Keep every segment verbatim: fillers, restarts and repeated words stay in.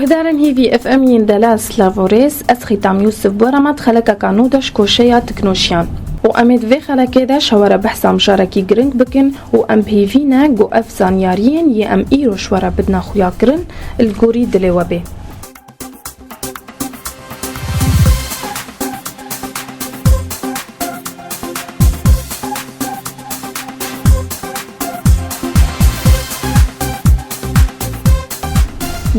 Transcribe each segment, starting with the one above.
Guhdarên Hêvî F M yên delal, silav û rêz, ez Xîtam Yûsif, bi we re me di xelekeka nû de ji koşeya teknoşiyan. Û em ê di vê xelekê de ji we re behsa mijarekî giring bikin û em bi hêvî ne ku ev zanyariyên yê em îro ji we re bidine xuyakirin, li gorî dilê we bê.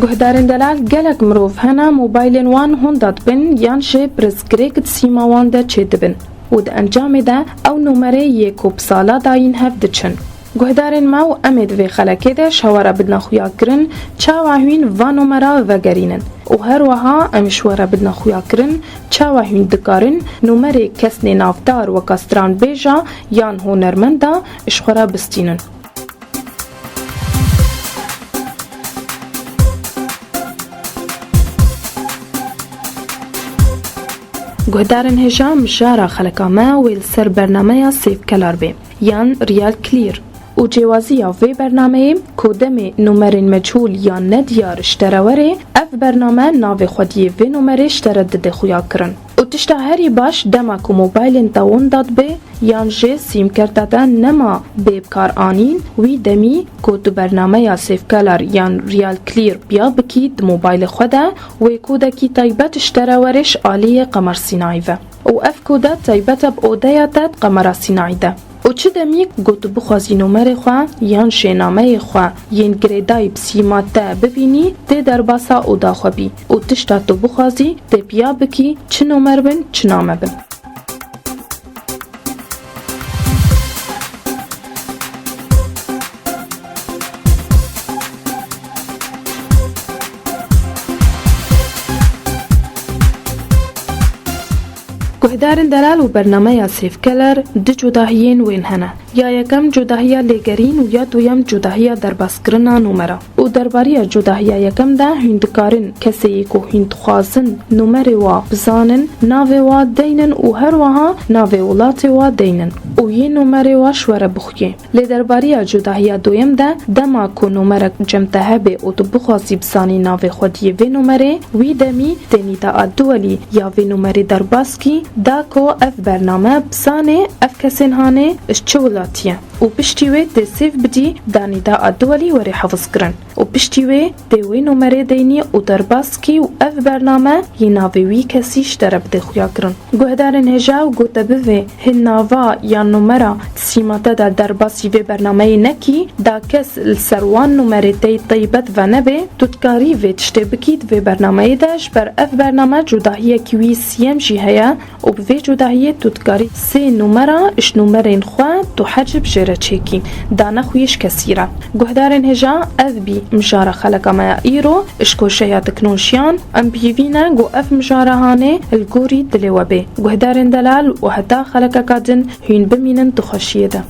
Guhdarên delal, gelek mirov hene mobaylên wan honda dibin yan jî pirsgirêk di sîma wan de çêdibin û di encamê de ew numerê yê ku bi sala dayîn hev diçin. Guhdarên me û em ê di vê xelekê de ji hewa re bidine xuyakirin çawa hûn va numera vegerînin û her wiha em ji we re bidine xuyakirin çawa hûn dikarin numerê kesnê navdar weka stranbêja yan hunermenda ji xwe re bistînin. Guhdarên hêja, mijara xeleka me wê li ser bernameya Sêvkelar bê, yan Real Clear. Û cêwaziya vê bernameyê, ku demê numerên meçhûl yan nediyar ji te re were, ev bername navê xwediyê vê numerê ji te re dide xuyakirin. Û tişta herî baş, dema ku mobaylên te winda dibe, yan jî sîmkerta te nema bê bikaranîn, wî demî ku tu bernameya Sêvkelar yan Real Clear piya bikî di mobaylê xwe de, wê kodekî taybet ji te re were ji aliyê qemer sînayî ve. Û ev kode taybet e bi odeya te di qemera sînayî de. Û çi demî ku tu bixwazî numerê xwe yan jî nameyê xwe yên girêdayî bi sîma te bibînî, tê derbasa oda xwe bî û tişta tu bixwazî tê piya bikî çi numer bin, çi name bin. Guhdarên delal û bernameya Sêvkeler, du cudahiyên wên hene. Ya yekem cudahiya lêgerîn û ya duyem cudahiya derbaskirina numera. Û derbariya cudahiya yekem de hûn dikarin kesê yê ku hûn dixwazin numerê wa bizanin, navê wa deynin û her wiha navê welatê wa deynin û yê numerê wa ji we re bixuyê. Lê derbariya cudahiya duyem de, dema ku numerek cem te hebe û tu bixwazî bizanî navê xwediyê vê numerê, wî demî tê nîda a duwelî ya vê numerê derbas kî, da ku ev bername bizane ev kesên hanê ji çi welatî ye. Û piştî wê tê sêv bidî da nîda a duwelî were hefizkirin. Û piştî wê tê wê numerê deynî û derbas kî û ev bername yê navê wî kesî ji te re bide xuyakirin. Guhdarên hêja, û ku te bivê hin nava yan numera di sîma te de derbasî vê bernameyê nekî, da kes li ser wan numerê tey taybet venebe, tu dikarî vê tiştê bikî di vê bernameyê de, ji ber ev bername cudahiyekî wî siyem jî heye û bi vê cudahiyê tu dikarî sê numera ji numerên xwe tu hecib jê re çêkî, da nexwî ji kesî re. Guhdarên hêja, ev bî mijara xeleka me ya îro. Ji koşeya teknolojiyan, em bi hêvî ne ku ev mijara hanê li gorî dilê we bê. Guhdarên delal û heta xelekeka din hûn bimînin di xweşiyê de.